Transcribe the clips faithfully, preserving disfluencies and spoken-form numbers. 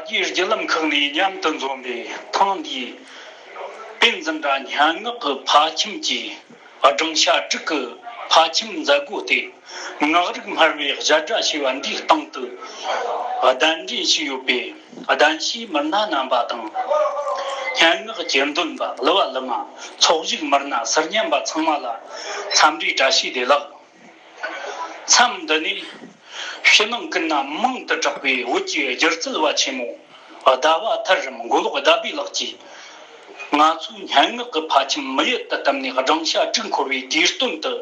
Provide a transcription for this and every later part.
རྒྱའི་བརྒྱུད་ལམ་ཁག་ནས་མཉམ་དུ་འཛོམས་པའི་ཐེངས་འདིའི་དཔེ་འཛིན་གྲྭ་སྙན་ངག་གི་ཕལ་ཆེར་གྱི་སྦྲང་ཤ་དྲུག་གི་ཕལ་ཆེར་མཛད་སྒོ་སྟེ། ངག་རིག་སྨྲ་བའི་གཞལ་བསྒྲགས་ཞེས་པ་འདིའི་སྟེང་དུ་གདན་འདྲེན་ཞུས་ཡོད་པའི་གདན་ཞུའི་མི་སྣ་རྣམ་པ་དང་། སྙན་ངག་གྱེར་འདོན་པ་གླུ་བ་གླུ་མ། ཚོགས་ཞུགས་མི་སྣ་ཟུར་ཉན་པ་ཚང་མ་ལ་འཚམས་འདྲིའི་བཀྲ་ཤིས་བདེ་ལེགས། མཚམས་འདི་ནས་ཕྱི་ནང་ཀུན་ན་མང་དུ་གྲགས་པའི་བོད་ཀྱི་སྒྱུ་རྩལ་བ་ཆེན་མོ་ཟླ་བ་ཐར་རམ་མགོ་ལོག་ཟླ་བྷེ་ལགས་ཀྱིས། ང་ཚོའི་སྙན་ངག་གི་ཕལ་ཆེར་མི་ཡུལ་དུ་བཏབ་ནས་སྦྲང་ཤ་དྲུག་འཁོར་བའི་དུས་སྟོན་དུ།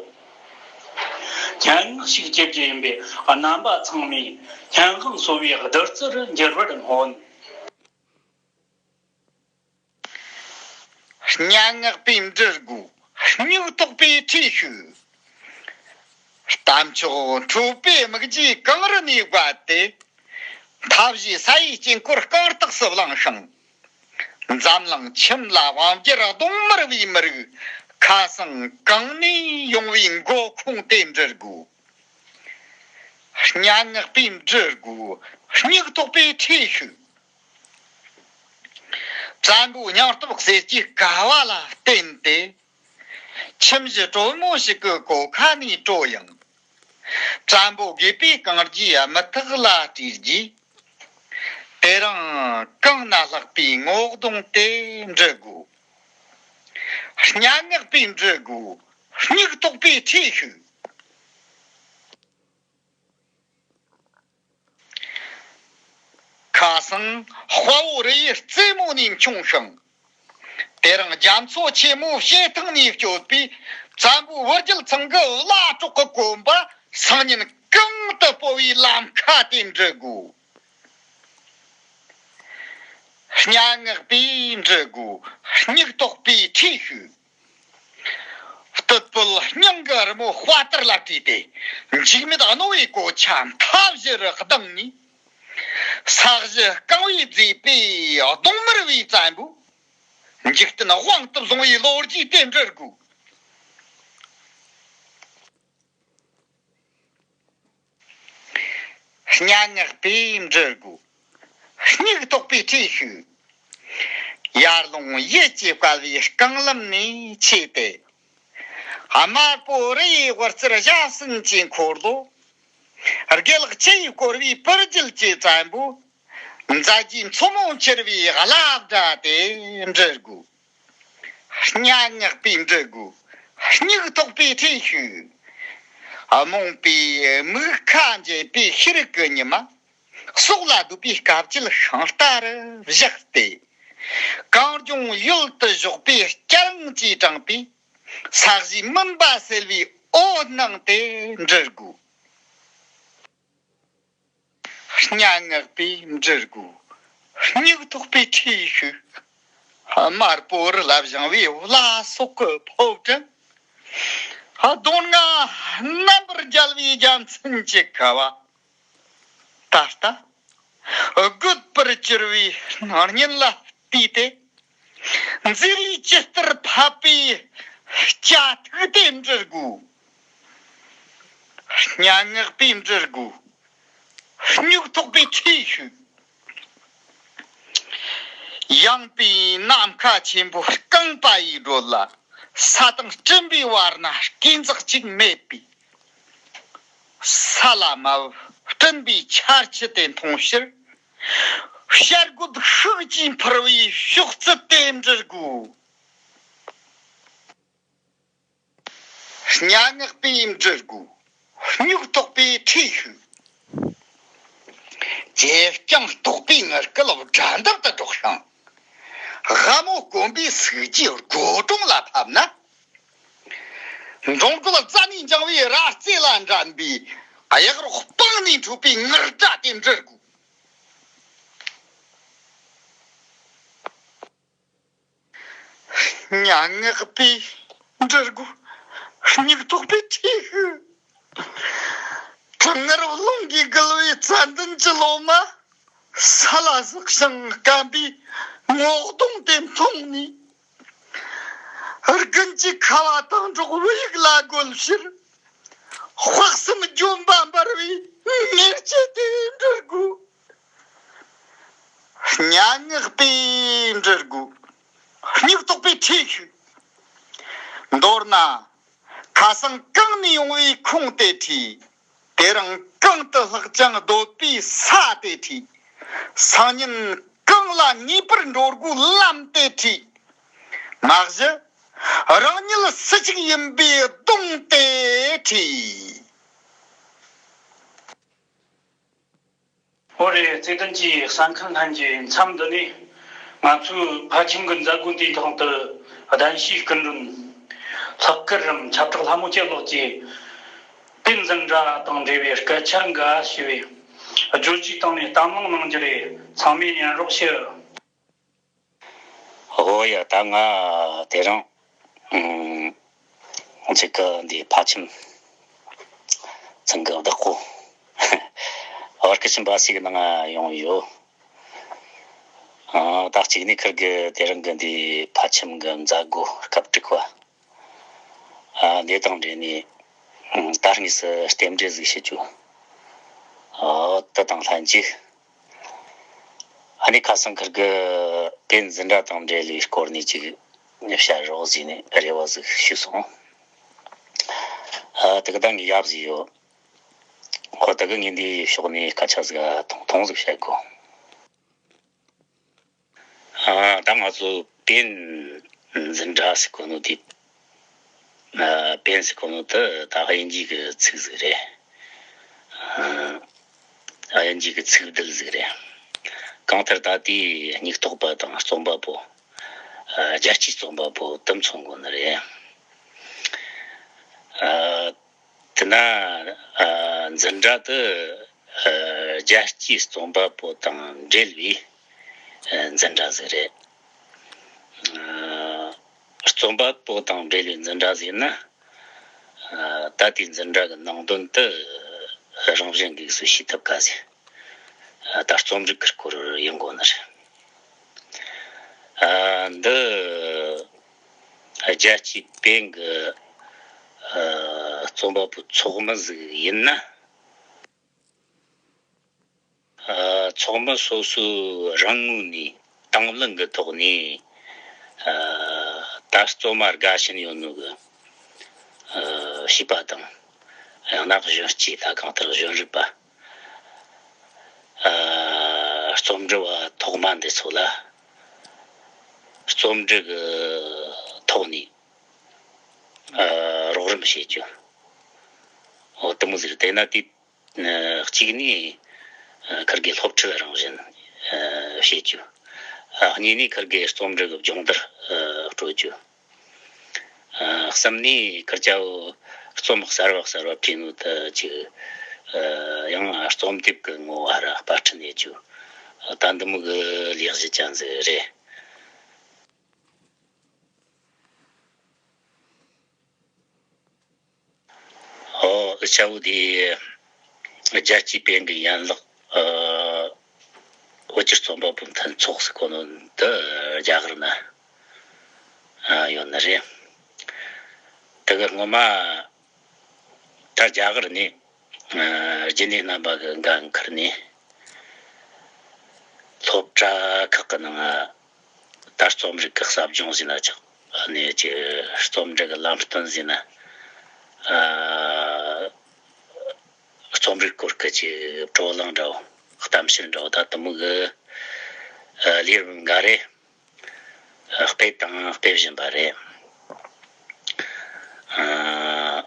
སྙན་ངག་ཞིག་ཅེས་བརྗོད་ཡིན་པས། རྣམ་པ་ཚང་མས་སྙན་དབང་གསོ་བའི་བདུད་རྩི་རུ་འགྱུར་བར་སྨོན། སྙན་ངག་པའི་འབྲུ་དགུ། སྨྱུག་ཐོགས་པའི་ཁྲིད་ཤུལ། རྟ་མཆོག་ཁྲོས་པའི་སྨུག་རྒྱུད་གངས་རི་ནས་བརྒལ་ཏེ། མཐའ་བཞིའི་ས་ཡི་དཀྱིལ་འཁོར་རྐང་སྟེགས་སུ་བླངས་ཤིང་། འཛམ་གླིང་ཁྱིམ་ལ་དབང་བསྒྱུར་གདོང་དམར་བའི་མི་རིགས། ཁ་སང་གང་ནས་ཡོང་བའི་མགོ་ཁུངས་དེ་འབྲུ་དགུ། སྙན་ངག་པའི་འབྲུ་དགུ། སྨྱུག་ཐོགས་པའི་ཁྲིད་ཤུལ། བཙན་པོའི་སྙིང་སྟོབས་གསེར་གྱི་ཀ་བ་ལ་བརྟེན་ཏེ། ཁྱིམ་གཞི་དྲོན་མོ་ཞིག་གི་གོ་ཁ་ནས་དྲོ་ཡང་། བཙན་པོ་དགོས་པའི་རྐང་རྗེས་མི་ཐག་ལ་བྲིས་རྗེས། དེ་རིང་གང་ན་ལྷག་པའི་ངོ་གདོང་དེ་འབྲི་དགོས། སྙན་ངག་པའི་འབྲི་དགོས། སྨྱུག་ཐོགས་པའི་ཁྲིད་ཤུལ། ཁ་སང་དཔའ་བོ་རི་ཡི་རྩེ་མོ་ནས་འཁྱོངས་ཤིང་། དེ་རིང་རྒྱ་མཚོ་ཆེན་མོའི་བྱེ་ཐང་ནས་བསྐྱོད་པའི་བཙན་པོའི་བུ་རྒྱུད་ཚང་གི་བླ་གྲོགས་ཀྱི་གོམ་པ་སང་ཉིན་གང་དུ་སྤོ་བའི་ལམ་ཁ་དེ་འབྲི་དགོས། སྙན་ངག་པས་འབྲི་དགོས། སྨྱུག་ཐོགས་པའི་ཁྲིད་ཤུལ། སྟོད་སྤོལ་སྙིང་གི་རི་མོ་དཔའ་དར་ལ་བྲིས་ཏེ། འཇིགས་མེད་རྣོ་བའི་གོ་ཆ་མཐའ་བཞི་རུ་བརྡུངས་ནས། ས་གཞི་རྐང་བས་བརྫིས་པའི་གདོང་དམར་བའི་བཙན་པོ། འཇིག་རྟེན་དབང་དུ་བཟུང་བའི་ལོ་རྒྱུས་དེ་འབྲི་དགོས། སྙན་ངག་པས་འབྲི་དགོས། སྨྱུག་ཐོགས་པའི་ཁྲིད་ཤུལ། ཡར་ཀླུང་ཡུལ་གྱིས་བསྐལ་བའི་རྐང་ལམ་ནས་ཆས་ཏེ། དམར་པོ་རི་ཡི་དབུ་རྩེར་བཞག་ཟིན་གྱི་འཁོར་ལོ། དགེ་ལེགས་ཆུ་ཡིས་བསྐོར་བའི་སྤུར་རྒྱལ་གྱི་བཙན་པོ། མཛད་རྗེས་མཚོ་མོ་འཁྱིལ་བའི་རླབས་སྒྲ་དེ་འབྲི་དགོས། སྙན་ངག་པས་འབྲི་དགོས། སྨྱུག་ཐོགས་པའི་ཁྲིད་ཤུལ། རྨོངས་པའི་མིག་ཁ་འབྱེད་པའི་ཤེས་རིག་གི་ཉི་མ། སྲོག་ལ་སྡོད་པའི་སྐབས་ཀྱི་ཤིང་རྟ་རུ་བཞག་སྟེ། གངས་ལྗོངས་ཡུལ་དུ་བཞུགས་པའི་སྐྱ་རེངས་ཀྱིས་དྲངས་པའི་ས་གཞིའི་མུན་པ་སེལ་བའི་འོད་སྣང་དེ་འབྲི་དགོས། སྙན་ངག་པས་འབྲི་དགོས། སྨྱུག་ཐོགས་པའི་ཁྲིད་ཤུལ། དམར་པོ་རི་ལ་བཞེངས་པའི་བླ་སྲོག་གི་ཕོ་བྲང་། གདོང་ལྔ་རྣམ་པར་རྒྱལ་བའི་རྒྱལ་མཚན་གྱི་ཁ་བ། ད་ལྟ་རྒུད་པར་གྱུར་པའི་སྣང་བརྙན་ལ་བལྟས་ཏེ། མཛེས་རིས་ཇི་ལྟར་ཕབ་པའི་སྐྱ་ཐིག་དེ་འབྲི་དགོས། སྙན་ངག་པས་འབྲི་དགོས། སྨྱུག་ཐོགས་པའི་ཁྲིད་ཤུལ། ཡངས་པའི་ནམ་མཁའ་ཆེན་པོ་རྐང་པ་ཡིས་བགྲོད་ལ། ས་དང་སྤྲིན་པའི་བར་ན་སྐས་འཛེག་ཅིག་མེད་པས། ས་ལ་མ་བབས་སྤྲིན་པའི་ཆར་ཆུ་དེ་འཐུང་ཕྱིར། བྱ་རྒོད་ཤུགས་ཀྱིས་འཕུར་བའི་ཤོག་རྩིད་དེ་འབྲི་དགོས། སྙན་ངག་པས་འབྲི་དགོས། སྨྱུག་ཐོགས་པའི་ཁྲིད་ཤུལ། ཅེ་སྤྱང་ལྟོགས་པའི་ངུ་སྐད་སྒྲ་འདབ་ཏུ་སྒྲོག་ཤིང་། ལྷ་མོ་སྐོམ་པའི་སུག་རྗེས་སྒོ་གྲོང་ལ་ཕབ་ན། འབྲོང་རྒོད་རྩ་ནས་འགྱིང་བའི་རྭ་རྩེ་ལ་འགྲན་པའི་གཡག་རོག་སྤང་ནས་འཁྲུག་པའི་ངུར་སྒྲ་དེ་འབྲི་དགོས། སྙན་ངག་པས་འབྲི་དགོས། སྨྱུག་ཐོགས་པའི་ཁྲིད་ཤུལ། གྲང་ངར་རླུང་གིས་བསྒུལ་བའི་ཙན་དན་གྱི་ལོ་མ། ས་ལ་ཟགས་ཤིང་སྐམ་པའི་ངོ་གདོང་དེ་མཐོང་ནས། དགུན་གྱི་ཁ་བ་དྭངས་སྒྲོག་བུ་ཡུག་ལ་རྒོལ་ཕྱིར། དཔག་བསམ་ལྗོན་པ་འབར་བའི་མེ་ལྕེ་དེ་འབྲི་དགོས། སྙན་ངག་པས་འབྲི་དགོས། སྨྱུག་ཐོགས་པས་ཁྲིད་ཤིག་མདོར་ན། ཁ་སང་གང་ནས་ཡོང་བའི་ཁུངས་དེ་ཁྲིད། དེ་རིང་གང་དུ་ལྷག་ཅིང་སྡོད་པའི་ས་དེ་ཁྲིད། སང་ཉིན་གང་ལ་ངེས་པར་འགྲོ་དགོས་ལམ་དེ་ཁྲིད། མ་གཞི་རང་ཉིད་སུ་ཞིག་ཡིན་པའི་གདོང་དེ་ཁྲིད། འོ་རེད། བརྩེ་ལྡན་གྱི་གསན་མཁན་ལྷན་རྒྱས། མཚམས་འདི་ནས་ང་ཚོས་ཕལ་ཆེར་གྱི་མཛད་སྒོ་འདིའི་ཐོག་ཏུ་གདན་ཞུའི་སྐུ་མགྲོན་ལྷག་དཀར་རམ་ཁྱབ་བསྒྲགས་ལྷ་མོ་སྐྱབས་ལགས་ཀྱིས་དཔེ་འཛིན་གྲྭ་དང་འབྲེལ་བའི་སྐད་ཆ་འགའ་ཞུ་བའི་བརྗོད་གཞིའི་སྟེང་ནས་གཏམ་གླེང་གནང་རྒྱུ་རེད། ཚང་མས་ཉན་རོགས་ཞུ། ཨོ་ཡ། ད་ང་དེ་རིང་ཨུམ་ཅིག་གི་འདི་ཕལ་ཆེར་ཚང་གི་བདག་པོ་བར་སྐུ་ཆེན་པ་ཞིག་ནང་ཡོང་ཡོད། ཨ། ད་གཅིག་ནས་ཁིར་གི་དེ་རིང་གི་འདི་ཕལ་ཆེར་གི་མཛད་སྒོ་སྐབས་དྲུག་པ། ཨ། འདི་དང་འབྲེལ་ནས་ཨུམ་ད་དངོས་སུ་རྟེན་འབྲེལ་ཟིག་བྱེད་རྒྱུ། ཨོ། དེ་དང་ལྷན་ཅིག་ཨ་ནི་ཁ་སང་ཁིར་གི་དཔེ་འཛིན་གྲྭ་དང་འབྲེལ་བའི་སྐོར་ནས་ཅིག་བཤད་རོགས་ཟེར་ནས་རེ་བ་ཟིག་ཞུས་སོང་། ཨ། དེ་གི་ད་ངས་ཡབ་ཟིག་ཡོད། ཁོ་དེ་གི་ངས་འདིའི་ཕྱོགས་ནས་སྐད་ཆ་ཟིག་ཐུང་ཐུང་ཟིག་བཤད་དགོས། ཨ། ད་ང་ཚོ་དཔེ་འཛིན་གྲྭ་ཟེར་གོ་ནོ་དེ། ཨ། དཔེ་ཟེར་གོ་ནོ་དེ་ད་དབྱིན་ཇིའི་གི་ཚིག་ཟིག་རེད། ཨ། དབྱིན་ཇིའི་གི་ཚིག་དོན་ཟིག་རེད། གང་ལྟར་ད་དེའི་སྨྱུག་ཐོགས་པ་དང་རྩོམ་པ་པོ། ཨ། རྒྱལ་སྤྱིའི་རྩོམ་པ་པོ་དེ་མཚོན་གོ་ནི་རེད། ཨ། དེ་ན། ཨ། འཛིན་གྲྭ་དེ། ཨ། རྒྱལ་སྤྱིའི་རྩོམ་པ་པོ་དང་འབྲེལ་བའི། ཨ། འཛིན་གྲྭ་ཟིག་རེད། ཨ། རྩོམ་པ་པོ་དང་འབྲེལ་བའི་འཛིན་གྲྭ་ཟིག་ཡིན་ན། ཨ། ད་དེའི་འཛིན་གྲྭ་གི་ནང་དོན་དེ་རང་བཞིན་གྱིས་སུ་ཤེས་ཐུབ་ཀ་ཟིག་ཨ། ད་རྩོམ་རིག་གི་སྐོར་ཡིན་དགོས་ནི་རེད། ཨ། འདི་རྒྱལ་སྤྱིའི་དཔེ་གི། ཨ། རྩོམ་པ་པོའི་ཚོགས་མི་ཟིག་ཡིན་ན། ཨ། ཚོགས་མི་སོ་སོའི་རང་ངོས་ནས་དང་བླངས་ཀྱི་ཐོག་ནས། ཨ། ད་རྩོམ་པ་དགའ་ཞེན་ཡོད་ནོ་གི། ཨ། བྱིས་པ་དང་། ཡང་ན་གཞོན་སྐྱེས་ལ། གང་ལྟར་གཞོན་རིག་པ། ཨ། རྩོམ་འབྲི་བ་ཐོག་མ་འདི་ཚོ་ལ་རྩོམ་འབྲི་གི་ཐོག་ནས། ཨ། རོགས་རམ་བྱེད་རྒྱུ། འོ་དེ་མོ་ཟིག་དེ་ན་དེ། ཨ། གཅིག་ནས། ཨ། ཁིར་གི་སློབ་ཁྲིད་རང་བཞིན། ཨ། བྱེད་རྒྱུ། ཨ། གཉིས་ནས་ཁིར་གི་རྩོམ་འབྲི་གི་སྦྱོང་བརྡར། ཨ། སྤྲོད་རྒྱུ། ཨ། གསུམ་ནས་ཁིར་ཅག་རྩོམ་གསར་བ་གསར་བ་བྲིས་ནོ་དེ་ཅིག་ཨ། ཡང་རྩོམ་དེབ་ཀྱི་ངོ་བོ་ཧ་ར་པར་སྐྲུན་ཡེད་རྒྱུ། ད་འདི་མོ་གི་ལས་གཞི་ཅན་ཟིག་རེད། ཨོ། འུ་ཅག་བོ་དེ་རྒྱལ་སྤྱིའི་དཔེ་གི་ཡན་ལག་ཨ། བོད་ཀྱི་རྩོམ་པ་པོ་མཐུན་ཚོགས་ཟེར་གོ་ནོ་འདི་རྒྱ་གར་ན། ཨ། ཡོད་ནི་རེད། དེ་གི་སྔོན་མ་ད་རྒྱ་གར་ནས། ཨ། རྒྱུན་ལས་རྣམ་པ་གི་འགན་ཁུར་ནས། སློབ་གྲྭ་ཁག་གི་ནང་ད་རྩོམ་རིག་གི་ཟབ་སྦྱོང་ཟེར་ན་ཆོག་ནས་ཀྱི། རྩོམ་འབྲི་གི་ལམ་སྟོན་ཟེར་ན། ཨ། རྩོམ་རིག་སྐོར་གི་ཀྱི་བགྲོ་གླེང་འདྲ་བོ། གཏམ་བཤད་འདྲ་བོ། ད་དེ་མོ་གི། ཨ། ལས་རིམ་འགའ་རེ་སྤེལ་དང་སྤེལ་བཞིན་པ་རེད། ཨ།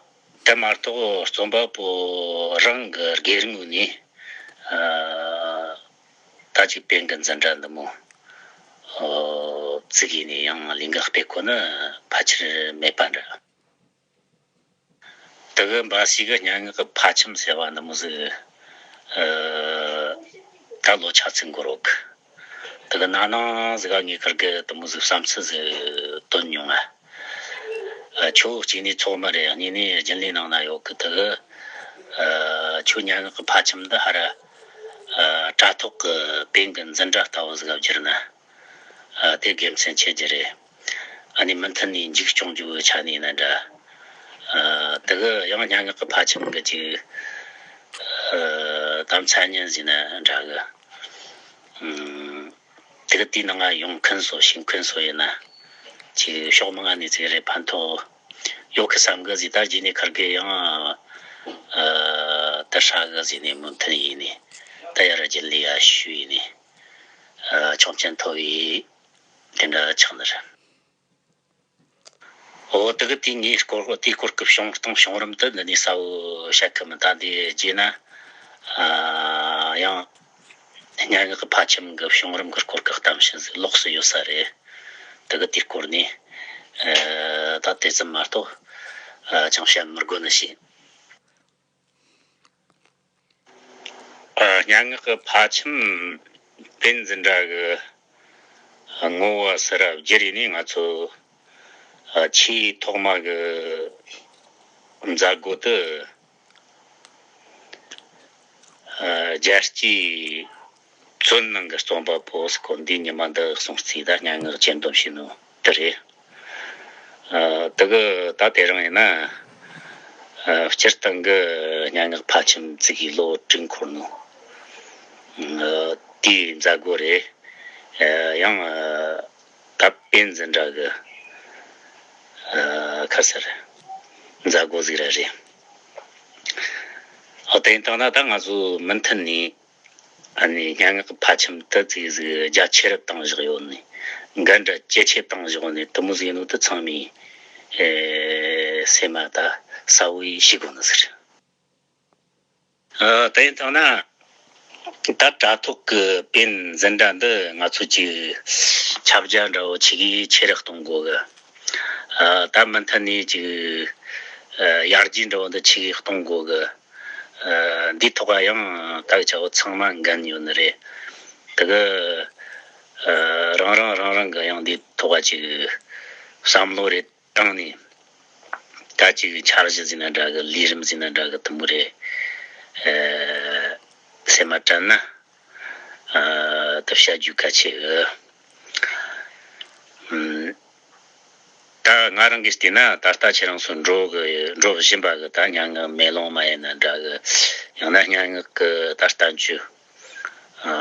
དེ་མ་གཏོགས་རྩོམ་པ་པོ་རང་གི་སྒེར་ངོས་ནས། ཨ། ད་ཅིག་དཔེ་གི་འཛིན་གྲྭ་འདི་མོ། ཨོ། བཙུགས་ཡིན་ནས་ཡང་ལས་འགུལ་སྤེལ་གོ་ནི་ཕལ་ཆེར་མེད་པ་འདྲ། དེ་གི་འབའ་ཞིག་གི་སྙན་ངག་གི་ཕ་ཁྱིམ་ཟེར་བ་འདི་མོ་ཟིག་ཨ། ད་ལོ་ཆ་ཚིག་འགོར་རོག་དེ་གི་ན་ནིང་ཟིག་ག་ངས་ཁིར་གི་དེ་མོ་ཟིག་བསམ་ཚུལ་ཟིག་བཏོན་མྱོང་ང་། ཨ། ཁྱོད་གཅིག་ནས་ཚོགས་མི་རེད། གཉིས་ནས་རྒྱུན་ལས་ནང་ན་ཡོད་གི། དེ་གི། ཨ། ཁྱོད་སྙན་ངག་གི་ཕ་ཁྱིམ་འདི་ཧ་ར། ཨ། དྲ་ཐོག་གི་དཔེ་གི་འཛིན་གྲྭ་ལྟ་བུ་ཟིག་ག་བསྒྱུར་ན། ཨ། དེ་དགེ་མཚན་ཆེ་རྒྱུ་རེད། ཨ་ནི་མུ་མཐུད་ནས་མཇུག་སྐྱོང་རྒྱུའི་ཆ་ནས་ཡིན་ན་འདྲ། ཨ། དེ་གི་ཡང་སྙན་ངག་གི་ཕ་ཁྱིམ་གི་ཅིག་ཨ། ད་མཚན་སྙན་ཟེར་ན་འདྲ་གི། ཨུམ། གི་དེའི་ནང་ང་ཡོང་མཁན་སོ་ཤེས་མཁན་སོ་ཡིན་ན་ཅིག་ཕྱོགས་མང་ང་ནས་ཅིག་རེ་ཕན་ཐོགས་ཡོད་གི་བསམ་གི་ཟིག་ད་རྗེས་ནས་ཁར་གི་ཡང་ཨ་ད་ཧྲ་གི་ཟིག་ནས་མུ་མཐུད་ཡིན་ནས་ད་ཡར་རྒྱུན་ལས་ཡ་ཞུ་ཡིན་ནས་ཨ་ཆོག་མཆན་ཐོབ་ཡིན། དེ་འདྲ་ཆགས་ནི་རེད། འོ་དེ་གི་དེ་ངའི་སྐོར་དེའི་སྐོར་གི་བྱུང་སྟངས་བྱུང་རིམ་དེ་འདི་ནས་གསལ་བོ་བཤད་གི་མི་འདུག་འདི་རྗེས་ན་ཨ་ཡང་སྙན་ངག་གི་ཕལ་ཆེར་གི་བྱུང་རིམ་གི་སྐོར་གི་གཏམ་བཤད་ཟིག་ལོགས་སུ་ཡོད་ས་རེད། དེ་གི་དེའི་སྐོར་ནས་ཨ་ད་དེ་ཙམ་མ་གཏོགས་ཨ་ཅང་བཤད་མི་དགོས་ནི་ཞིག་ཨ། སྙན་ངག་གི་ཕལ་ཆེར་དཔེ་འཛིན་གྲྭ་གི་ངོ་བོ་ཟེར་བ་བསྒྱུར་ཡིན་ནས་ང་ཚོ་ཨ་ཆེས་ཐོག་མ་གི་མཛད་སྒོ་དེ་ཨ་རྒྱལ་སྤྱིའི་བཙོན་ནང་གི་རྩོམ་པ་པོ་ཟེར་གོ་འདི་ཉི་མ་འདི་གསུང་རྩིས་དང་སྙན་ངག་ཅན་འདོམས་བྱས་ནོ་དེ་རེད། ཨ། དེ་གི་ད་དེ་རིང་ཡིན་ན་ཨ་སྤྱིར་བཏང་གི་སྙན་ངག་ཕལ་ཆེར་བརྩི་གི་ལོ་དྲུག་འཁོར་ནོ། ཨ། དེའི་མཛད་སྒོ་རེད། ཨ། ཡང་ཨ་ད་དཔེ་འཛིན་གྲྭ་གི་ཨ་ཁ་སར་མཛད་སྒོ་ཟིག་ར་རེད། ཨ། དེ་ཡིན་དང་ན་ད་ང་ཚོ་མུ་མཐུད་ནས། ཨ་ནི་སྙན་ངག་གི་ཕལ་ཆེར་དུ་ཙིག་ཟིག་རྒྱ་ཆེ་རུ་བཏང་བཞག་ཡོད་ནི། འགན་འདྲ་ཇེ་ཆེ་བཏང་བཞག་ནི་དེ་མོ་ཟིག་ཡིན་ནོ་དེ་ཚང་མས་ཨེ་སེམས་མ་ད་གསལ་བོ་ཡིས་ཤེས་དགོས་ནི་ཟིག་རེད། ཨ། དེ་ཡིན་དང་ན་ད་དྲ་ཐོག་གི་དཔེ་འཛིན་གྲྭ་འདི་ང་ཚོ་ཅིག་ཁྱབ་རྒྱ་འདྲ་བོ་ཆེ་གི་ཆེ་རུ་གཏོང་དགོས་གི། ཨ། ད་མུ་མཐུད་ནས་ཅིག་ཨ་ཡར་རྒྱས་འདྲ་བོ་འདི་ཆེ་གི་གཏོང་དགོས་གི། ཨ། འདིའི་ཐོག་ལ་ཡང་ད་ཆ་བོ་ཚང་མ་འགན་ཡོད་ནི་རེད། དེ་གི་ཨ་རང་རང་རང་རང་གི་ཡང་འདིའི་ཐོག་ལ་ཅིག་བསམ་བློ་རེ་བཏང་ནས་ད་ཅིག་འཆར་གཞི་ཟིན་ན་འདྲ་གི། ལས་རིམ་ཟིན་ན་འདྲ་གི། དེ་མོ་རེ་ཨ་སེམས་མ་དྲན་ན་ཨ་ད་བཤད་རྒྱུ་གལ་ཆེ་གི། ཨ། ད་ང་རང་གིས་བལྟས་ན་ད་ལྟ་ཁྱེད་རང་ཚོ་འགྲོ་གི་འགྲོ་བཞིན་པ་གི་ད་སྙན་ངག་མེ་ལོང་མ་ཡིན་ན་འདྲ་གི། ཡང་ན་སྙན་ངག་གི་ད་བསྟན་བཅོས་ཨ་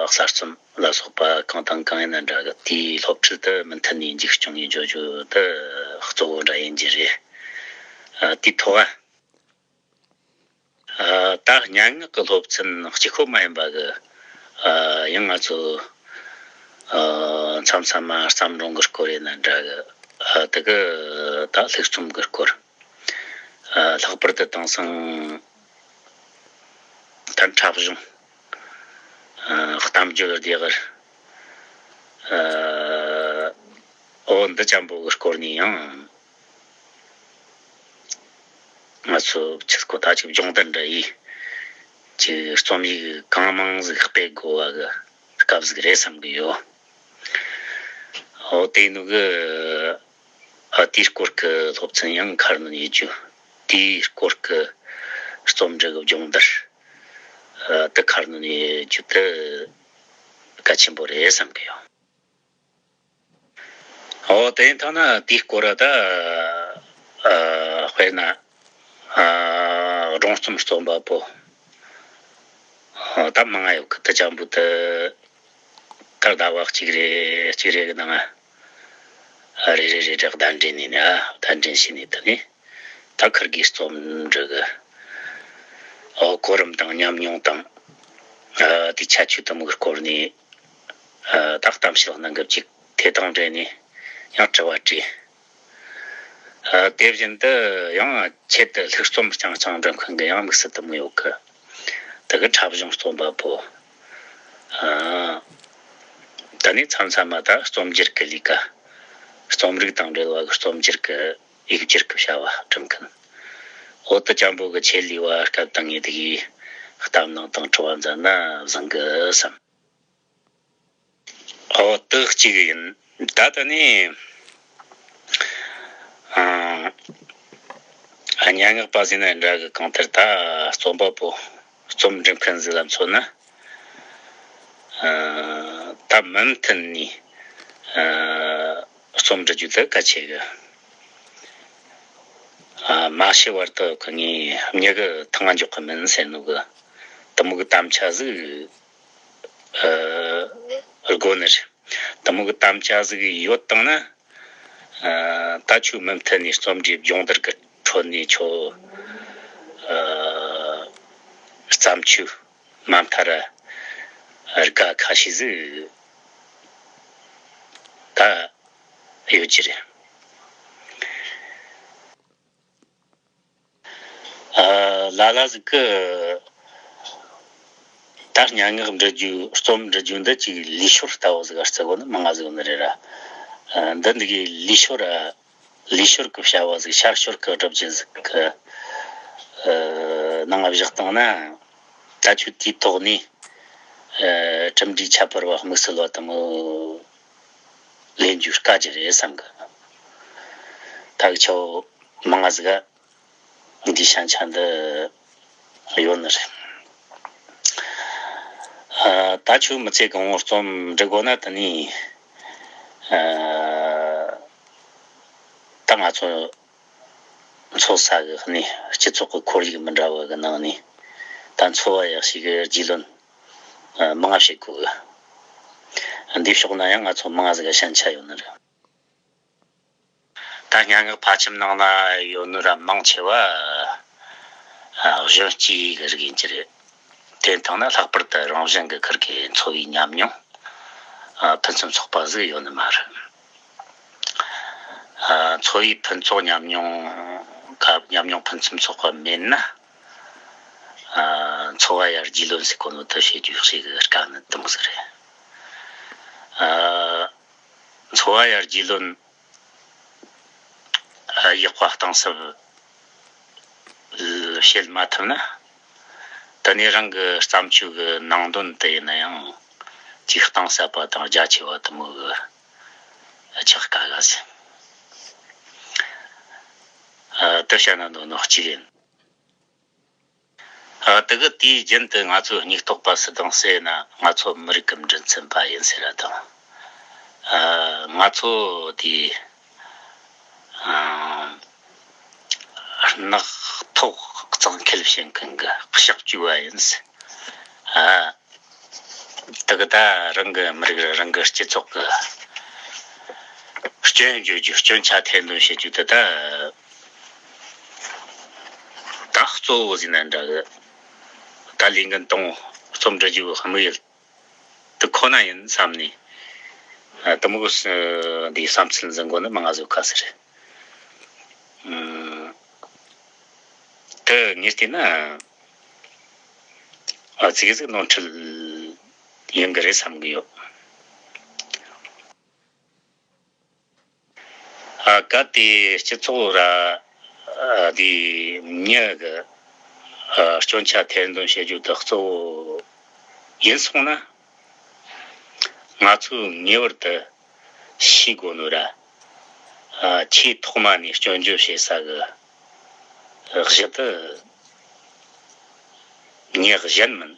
གསར་རྩོམ་ལ་སོགས་པ་གང་དང་གང་ཡིན་ན་འདྲ་གི། དེའི་སློབ་ཁྲིད་དེ་མུ་མཐུད་ནས་མཇུག་སྐྱོང་ཡིན་འཇོག་རྒྱུ་དེ་གཙོ་བོ་འདྲ་ཡིན་གྱི་རེད། ཨ། དེའི་ཐོག་ཨ། ཨ། ད་སྙན་ངག་གི་སློབ་ཚན་གཅིག་པོ་མ་ཡིན་པ་གི། ཨ། ཡང་ང་ཚོ་ཨ་མཚམས་མཚམས་མ་བརྩམས་སྒྲུང་གི་སྐོར་ཡིན་ན་འདྲ་གི། ཨ། དེ་གི་ད་ལྷུག་རྩོམ་གི་སྐོར། ཨ། ལྷག་པར་དུ་དེང་སང་ད་འཁྲབ་གཞུང་། ཨ། གཏམ་བརྗོད་བདེ་གར། ཨ། འོ་འདི་ཅན་པོ་གི་སྐོར་ནས་ཡང་ང་ཚོ་ཆི་ཟེར་གོ་ད་ཅིག་སྦྱོང་བརྡར་འདྲ་ཡིས་ཅིག་རྩོམ་ཡིག་གང་མང་ཟིག་སྤེལ་དགོས་པ་གི་སྐབས་ཟིག་རེད་བསམ་གི་ཡོད། འོ་དེ་ནུ་གི་ཨ་དེའི་སྐོར་གི་སློབ་ཚན་ཡང་ཁར་ནུ་ཡེད་རྒྱུ། དེའི་སྐོར་གི་རྩོམ་འབྲི་གི་སྦྱོང་བརྡར་ཨ་དེ་ཁར་ནུ་ཡེད་རྒྱུ་དེ་གལ་ཆེན་པོ་རེད་བསམ་གི་ཡོད། འོ་དེ་ཡིན་ཐང་ན་དེའི་སྐོར་ད་ཨ་དཔེར་ན་ཨ་སྒྲུང་རྩོམ་རྩོམ་པ་པོ་ཨ་ད་མང་ང་ཡོད་གི། དེ་ཅན་པོ་དེ་ད་ཟླ་བ་གཅིག་རེ་གཅིག་རེ་གི་ནང་ང་རེ་རེ་རེ་རེ་གདན་འདྲེན་ནས་ནི་ཨ་གདན་འདྲེན་བྱས་ནས་དེ་ནས། ད་ཁིར་གི་རྩོམ་འབྲི་གི་ཨོ་གོ་རིམ་དང་ཉམས་མྱོང་དང་ཨ་དེ་ཁྱད་ཆོས་དུ་མོ་གི་སྐོར་ནས་ཨ་ད་གཏམ་བཤད་གནང་གི་ཅིག་དེ་དང་འབྲེལ་ནས་ཡང་དྲི་བ་དྲིས། ཨ་དེ་བཞིན་དུ་ཡང་ཆེད་དུ་ལྷུག་རྩོམ་རྐྱང་རྐྱང་འབྲི་མཁན་གི་ཡང་དམིགས་བསལ་དུ་མོ་ཡོད་གི། དེ་གི་འཁྲབ་གཞུང་རྩོམ་པ་པོ། ཨ་ད་ནི་མཚམས་མཚམས་མ་ད་རྩོམ་སྒྱུར་གི་ལས་ཀ། རྩོམ་རིག་དང་འབྲེལ་བ་གི་རྩོམ་སྒྱུར་གི་ཡིག་སྒྱུར་གི་བྱ་བ་སྒྲུབ་མཁན། འོ་དེ་ཅན་པོ་གི་ཆེད་ལས་བ་སྐབས་དང་ངེས་དེ་གི་གཏམ་གླེང་དང་དྲི་བ་མཛད་ན་བཟང་གི་བསམ། འོ་དེ་གཅིག་ཡིན། ད་ད་ནི་ཨ་སྙན་ངག་པ་ཟེར་ན་འདྲ་གི། གང་ལྟར་ད་རྩོམ་པ་པོ་རྩོམ་འབྲི་མཁན་ཟིག་ལ་མཚོན་ན། ཨ་ད་མུ་མཐུད་ནས་ཨ་རྩོམ་འབྲི་རྒྱུ་དེ་གལ་ཆེ་གི། ཨ་མ་ཤི་བར་དུ་ཁོ་ངས་མྱི་གི་ཐང་འཇོག་གི་མིན་ཟེར་ནོ་གི། དེ་མོ་གི་དམ་བཅའ་ཟིག་ཨ་ དགོས་ནི་རེད། དེ་མོ་གི་དམ་བཅའ་ཟིག་ཡོད་བཏང་ན། ཨ། ད་ཁྱོད་མུ་མཐུད་ནས་རྩོམ་འབྲིའི་སྦྱོང་བརྡར་གི་ཁྲོད་ནས་ཁྱོད། ཨ། བརྩམས་ཆོས་མ་མཐའ་ར་དགའ་ཁ་ཤས་ཟིག་ད་ཡོད་ཀྱི་རེད། ཨ། ལ་ལ་ཟིག་གི་ད་སྙན་ངག་འབྲི་རྒྱུ། རྩོམ་འབྲི་རྒྱུ་འདི་ཅིག་ལུས་ཤོར་ལྟ་བུ་ཟིག་བརྩི་དགོས་ནི་མང་ང་ཟིག་ཡོད་ནི་རེད་ར། ཨ། འདི་འདི་གི་ལུས་ཤོར་ར། ལུས་ཤོར་གི་བྱ་བ་ཟིག་ཤར་ཤོར་གི་སྒྲུབ་བྱེད་ཟིག་གི། ཨ། ནང་བཞག་བཏང་ན། ད་ཁྱོད་དེའི་ཐོག་ནས། ཨ། གྲུབ་འབྲས་ཁྱད་པར་བ་དམིགས་བསལ་བ་དེ་མོ་ལེན་རྒྱུ་དཀའ་རྒྱུ་རེད་བསམ་གི། ད་གི་ཆོ་མང་ང་ཟིག་ག་འདི་ཤན་ཆ་འདི་ཡོད་ནི་རེད། ཨ། ད་ཁྱོད་མི་ཚེ་གང་བོ་རྩོམ་འབྲི་དགོས་ན། དེ་ནས། ཨ། ད་ང་ཚོ་འཚོ་ས་གི་གནས། སྤྱི་ཚོགས་ཀྱི་ཁོར་ཡུག་མི་འདྲ་བ་གི་ནང་ནས་ད་འཚོ་བ་ཡག་ཤོས་གི་རྒྱུས་ལོན། ཨ། མང་ང་བྱེད་དགོས་གི། འདི་ཕྱོགས་ན་ཡང་ང་ཚོ་མང་ང་ཟིག་ག་ཞན་ཆ་ཡོད་ནི་རེད། ད་སྙན་ངག་ཕལ་ཆེར་ནང་ན་ཡོད་ནི་ར་མང་ཆེ་བ། ཨ། གཞོན་སྐྱེས་གི་རིགས་ཡིན་གྱི་རེད། དེ་ཐང་ན་ལྷག་པར་དུ་རང་གཞན་གི་ཁུར་གི་འཚོ་བའི་ཉམས་མྱོང་། ཨ། ཕུན་སུམ་ཚོགས་པ་ཟིག་ཡོད་ནི་མ་རེད། ཨ། འཚོ་བའི་ཕུན་ཚོགས་ཉམས་མྱོང་། ཁ། ཉམས་མྱོང་ཕུན་སུམ་ཚོགས་པ་མེད་ན། ཨ། འཚོ་བ་ཡར་རྒྱས་ལོན་ཟེར་གོ་ནོ་དེ་བྱེད་རྒྱུ་ཞིག་གི་དཀའ་ངལ་དེ་མོ་ཟིག་རེད། ཨ། འཚོ་བ་ཡར་རྒྱས་ལོན། ཨ། ཡག་པ་གཏིང་ཟབ་བྱེད་མ་ཐུབ་ན། དེ་ནས་རང་གི་བརྩམས་ཆོས་གི་ནང་དོན་དེ་ཡིན་ན་ཡང་ཅིག་གཏིང་ཟབ་པ་དང་རྒྱ་ཆེ་བ་དེ་མོ་གི་ཆགས་དཀའ་ག་ཟེར། ཨ། དེ་བཤད་ན་འདོད་ནོ་གཅིག་ཡིན། ཨ། དེ་གི་དུས་རྒྱུན་དུ་ང་ཚོའི་སྙིང་སྟོབས་པ་སུ་དང་ཟེར་ན། ང་ཚོ་མི་རིགས་ཀྱི་མགྲིན་ཚབ་པ་ཡིན་ཟེར་ར་དང་། ཨ། ང་ཚོ་དེ། ཨ། རྣག་ཐོག་གཙང་འཁེལ་བྱེད་མཁན་གྱི་ཕྱག་བཅོས་པ་ཡིན་ཟེར། ཨ། དེ་གི་ད་རང་གི་མི་རིགས་རང་གི་སྤྱི་ཚོགས་ཀྱི་སྐྱོན་བརྗོད་རྒྱུ། སྐྱོན་ཆ་ཐེར་འདོན་བྱེད་རྒྱུ་དེ་ད། ད་གཙོ་བོ་ཟིན་ན་འདྲ་གི། ད་ལས་འགན་དང་རྩོམ་འབྲི་རྒྱུ་དམིགས་ཡུལ་དེ་ཁོ་ན་ཡིན་བསམ་ནས། ཨ། དེ་མོ་གི་འདིའི་བསམ་ཚུལ་འཛིན་གོ་ནི་མང་ང་ཟིག་ག་ཟེར། ཨ། དེ་ངས་བལྟས་ན། ཨ། ཙིག་ཟིག་ནོར་འཁྲུལ་ཡིན་གི་རེད་བསམ་གི་ཡོད། ཨ། གལ་ཏེ་སྤྱི་ཚོགས་ར། ཨ། དེ་མྱི་གི། ཨ། སྐྱོན་ཆ་ཐེར་འདོན་བྱེད་རྒྱུ་དེ་གཙོ་བོ་ཡིན་སོང་ན། ང་ཚོས་ངེས་པར་དུ་ཤེས་དགོས་ནོ་ར། ཨ། ཆེས་ཐོག་མ་ནས་སྐྱོན་བརྗོད་བྱེད་ས་གི་གཞི་དེ་མྱི་གཞན་མིན།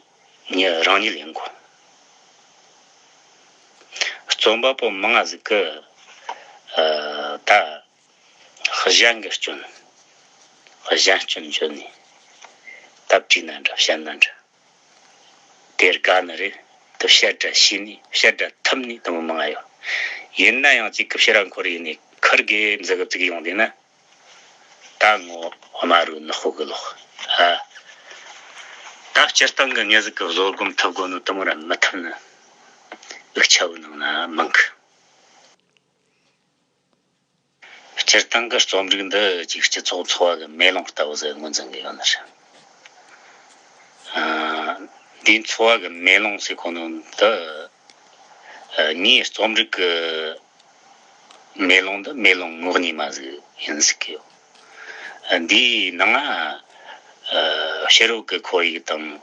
མྱི་རང་ཉིད་ཡིན་དགོས། རྩོམ་པ་པོ་མང་ང་ཟིག་གི། ཨ། ད་གཞན་གྱི་སྐྱོན། གཞན་སྐྱོན་བརྗོད་ནས་ད་བྲིས་ན་འདྲ། བཤད་ན་འདྲ། དེར་དགའ་ནི་རེད། དེ་བཤད་འདྲ་བྱས་ནས། བཤད་འདྲ་ཐུབ་ནས་དེ་མོ་མང་ང་ཡོད། ཡིན་ན་ཡང་གཅིག་གི་ཕྱིར་ར་འཁོར་ཡིན་ནས་ཁུར་གི་འཛི་གི་བཙུགས་ཡོང་དུས་ན། ད་ངོ་དམའ་རུ་ནག་པོ་གི་ལོག་ཨ། ད་སྤྱིར་བཏང་གི་ངེད་ཟིག་གི་བཟོད་སྒོམ་ཐུབ་དགོས་ནོ་དེ་མོ་ར་མི་ཐུབ་ནི། འུ་ཆ་བོའི་ནང་ན་མང་གི། སྤྱིར་བཏང་གི་རྩོམ་རིག་འདི་ཅིག་སྤྱི་ཚོགས་འཚོ་བ་གི་མེ་ལོང་ལྟ་བུ་ཟིག་ངོས་འཛིན་གི་ཡོད་ནི་རེད། ཨ། འདིའི་འཚོ་བ་གི་མེ་ལོང་ཟེར་གོ་ནོ་འདི། ཨ། ངའི་རྩོམ་རིག་གི་མེ་ལོང་འདི་མེ་ལོང་ངོགས་གཉིས་མ་ཟིག་ཡིན་ཟེར་གི་ཡོད། ཨ། འདིའི་ནང་ང་། ཨ། ཕྱི་རོལ་གི་ཁོར་ཡུག་དང་།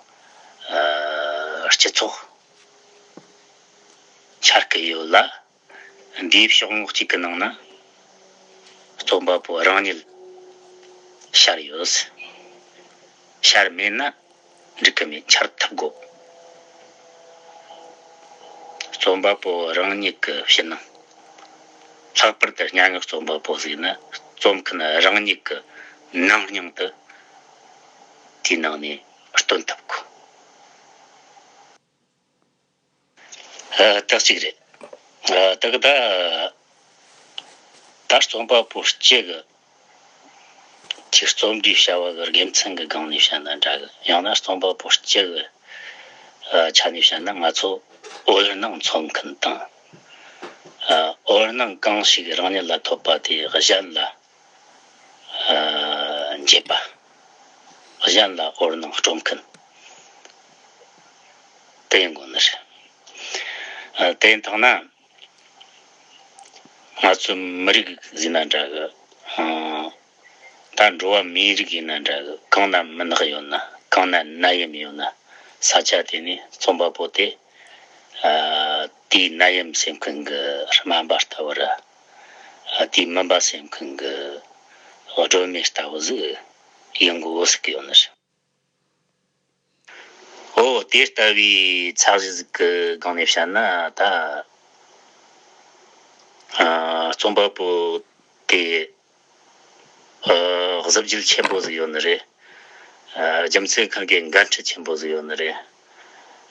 ཨ། སྤྱི་ཚོགས་འཆར་གི་ཡོད་ལ། འདིའི་ཕྱོགས་ངོས་གཅིག་གི་ནང་ན་རྩོམ་པ་པོ་རང་ཉིད་ཤར་ཡོད། ཤར་མེད་ན་འགྲིག་གི་མེད། འཆར་ཐུབ་དགོས། རྩོམ་པ་པོ་རང་ཉིད་ཀྱི་ཕྱི་ནང་། ལྷག་པར་དུ་སྙན་ངག་རྩོམ་པ་པོ་ཟིག་ན་རྩོམ་མཁན་རང་ཉིད་ཀྱི་ནང་སྙིང་དུ་དེའི་ནང་ནས་སྟོན་ཐུབ་དགོས། ཨ། དེ་གཅིག་རེད། ཨ། དེ་གི་ད་ད་རྩོམ་པ་པོ་སྤྱི་གི་ཅིག་རྩོམ་འབྲིའི་བྱ་བ་གི་དགེ་མཚན་གི་སྒང་ནས་བཤད་ན་འདྲ་གི། ཡང་ན་རྩོམ་པ་པོ་སྤྱི་གི་ཨ་ཆ་ནས་བཤད་ན། ང་ཚོ་འོད་སྣང་འཚོལ་མཁན་དང་། ཨ། འོད་སྣང་གང་ཞིག་རང་ཉིད་ལ་ཐོབ་པ་དེ་གཞན་ལ་ཨ་འགྱེད་པ། གཞན་ལ་འོད་སྣང་སྤྲོད་མཁན་དེ་ཡིན་དགོས་ནི་རེད། ཨ། དེ་ཡིན་དང་ན། ང་ཚོའི་མི་རིགས་ཟེར་ན་འདྲ་གི། ཨང་། ད་འགྲོ་བ་མིའི་རིགས་ཡིན་ན་འདྲ་གི། གང་ན་མུན་ནག་ཡོད་ན། གང་ན་ནད་ཡམས་ཡོད་ན། ས་ཆ་དེ་ནས་རྩོམ་པ་པོ་དེ། ཨ། དེའི་ནད་ཡམས་སེལ་མཁན་གི་སྨན་པ་ལྟ་བུ་ར། ཨ། དེའི་མུན་པ་སེལ་མཁན་གི་སྒྲོན་མེ་ལྟ་བུ་ཟིག་ཡིན་དགོས་ཟེར་གི་ཡོད་ནི་རེད། འོ། དེ་ལྟ་བུའི་ཚད་གཞི་ཟིག་གི་སྒང་ནས་བཤད་ན་ད། ཨ། རྩོམ་པ་པོ་དེ། ཨ། གཟི་བརྗིད་ཆེན་པོ་ཟིག་ཡོད་ནི་རེད། ཨ། རྒྱུ་མཚན་གང་གི་འགན་འཁྲི་ཆེན་པོ་ཟིག་ཡོད་ནི་རེད།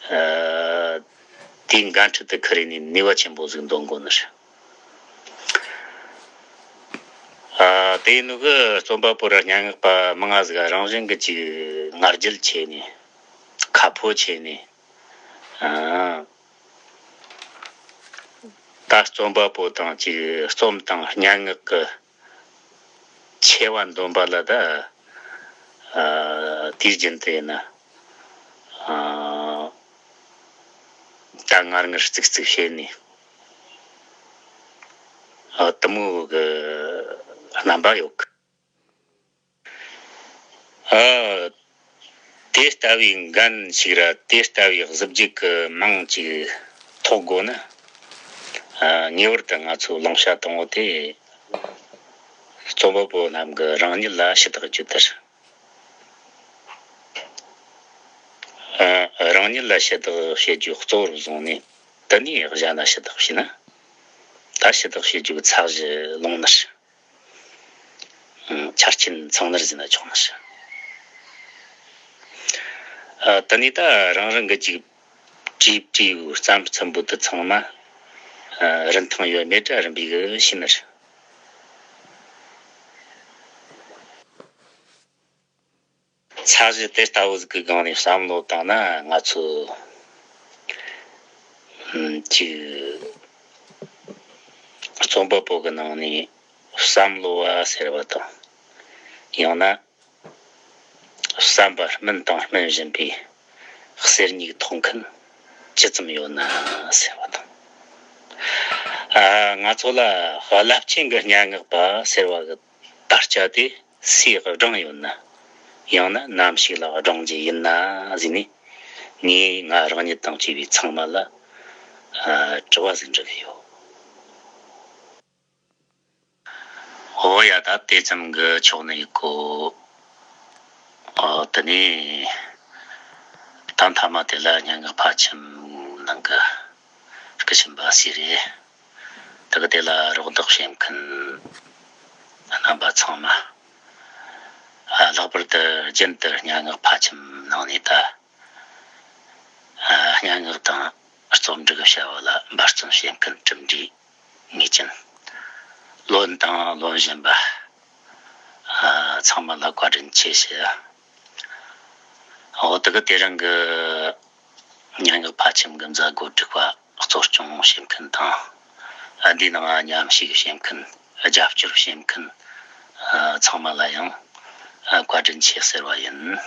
ཨ། དེའི་འགན་འཁྲི་དེ་ཁུར་ནས་ནུས་པ་ཆེན་པོ་ཟིག་འདོན་དགོས་ནི་རེད། ཨ། དེ་ནུ་གི་རྩོམ་པ་པོ་ར་སྙན་ངག་པ་མང་ང་ཟིག་རང་བཞིན་གི་ཅིག་ང་རྒྱལ་ཆེ་ནས། ཁ་ཕོ་ཆེ་ནས། ཨ། ད་རྩོམ་པ་པོ་དང་ཅིག་རྩོམ་དང་སྙན་ངག་གི་ཆེ་བ་འདོན་པ་ལ་ད། ཨ། དུས་རྒྱུན་དུ་ཡིན་ན། ཨ། ད་ངར་ངར་ཙིག་ཙིག་བྱས་ནས། ཨ། དེ་མོ་གི་རྣམ་པ་ཡོད་གི། ཨ། དེ་ལྟ་བུའི་འགན་ཞིག་ར། དེ་ལྟ་བུའི་གཟི་བརྗིད་ཀྱི་མིང་ཅིག་ཐོགས་དགོས་ན། ཨ། ངེས་པར་དུ་ང་ཚོའི་བླང་བྱ་དང་པོ་དེ་རྩོམ་པ་པོ་རྣམས་ཀྱིས་རང་ཉིད་ལ་ཞུ་དག་རྒྱུ་དེ་རེད། ཨ། རང་ཉིད་ལ་ཞུ་དག་བྱེད་རྒྱུ་གཙོ་བོར་བཟུང་ནས། དེ་ནས་གཞན་ལ་ཞུ་དག་བྱས་ན། ད་ཞུ་དག་བྱེད་རྒྱུ་གི་ཚད་གཞི་ལོངས་ནི་རེད། ཨང་། ཆ་རྐྱེན་ཚང་ནི་རེད་ཟེར་ན་ཆོག་ནི་རེད། ཨ། དེ་ནས་ད་རང་རང་གི་ཅིག་བྲིས་བྲིས་ཡོད་རྩོམ་ཚན་པོ་དེ་ཚང་མ། ཨ། རིན་ཐང་ཡོད་མེད་ར་རིམ་པས་གི་ཤེས་ནི་རེད། ཚད་གཞི་དེ་ལྟ་བུ་ཟིག་གི་སྒང་ནས་བསམ་བློ་བཏང་ན། ང་ཚོ་ཅིག་རྩོམ་པ་པོ་གི་ནང་ནས་བསམ་བློ་བ་ཟེར་བ་དང་། ཡང་ན་བསམ་པ་སྨིན་དང་སྨིན་བཞིན་པའི་གསེར་སྙིགས་ཐོགས་མཁན་ཇི་ཙམ་ཡོད་ན་ཟེར་བ་དང་། ཨ། ང་ཚོ་ལ་རླབས་ཆེན་གྱི་སྙན་ངག་པ་ཟེར་བ་གི་དར་ཆ་དེ་སུས་བསྒྲེངས་ཡོད་ན། ཡང་ན་ནམ་ཞིག་ལ་བསྒྲེངས་རྒྱུ་ཡིན་ན་ཟེར་ནས། ངས་ང་རང་ཉིད་དང་བཅས་པའི་ཚང་མ་ལ། ཨ། དྲི་བ་ཟིག་འདྲི་གི་ཡོད། འོ་ཡ། ད་དེ་ཙམ་གྱིས་ཆོག་ནི་ཡིན་གོ། ཨོ། དེ་ནས་ད་མཐའ་མ་དེ་ལ་སྙན་ངག་ཕལ་ཆེར་ནང་གི་སྐུ་ཞབས་པ་སི་རེད། དེ་གི་དེ་ལ་རོགས་འདེགས་བྱེད་མཁན་རྣམ་པ་ཚང་མ། ཨ། ལྷག་པར་དུ་རྒྱུན་དུ་སྙན་ངག་ཕལ་ཆེར་ནང་ནས་ད། ཨ། སྙན་ངག་དང་རྩོམ་སྒྲིག་བྱ་བ་ལ་འབད་བརྩོན་བྱེད་མཁན་གྲུབ་འབྲས་ངེས་ཅན། ལོན་དང་ལོན་བཞིན་པ། ཨ། ཚང་མ་ལ་བཀའ་དྲིན་ཆེ་ཞུ། འོ། དེ་གི་དེ་རིང་གི་སྙན་ངག་ཕལ་ཆེར་གི་མཛད་སྒོ་སྒྲིག་པ་གཙོ་སྐྱོང་བྱེད་མཁན་དང་། ཨ། འདིའི་ནང་མཉམ་ཞུགས་བྱེད་མཁན། རྒྱབ་སྐྱོར་བྱེད་མཁན། ཨ། ཚང་མ་ལ་ཡང་། ཨ། བཀའ་དྲིན་ཆེ་ཟེར་བ་ཡིན།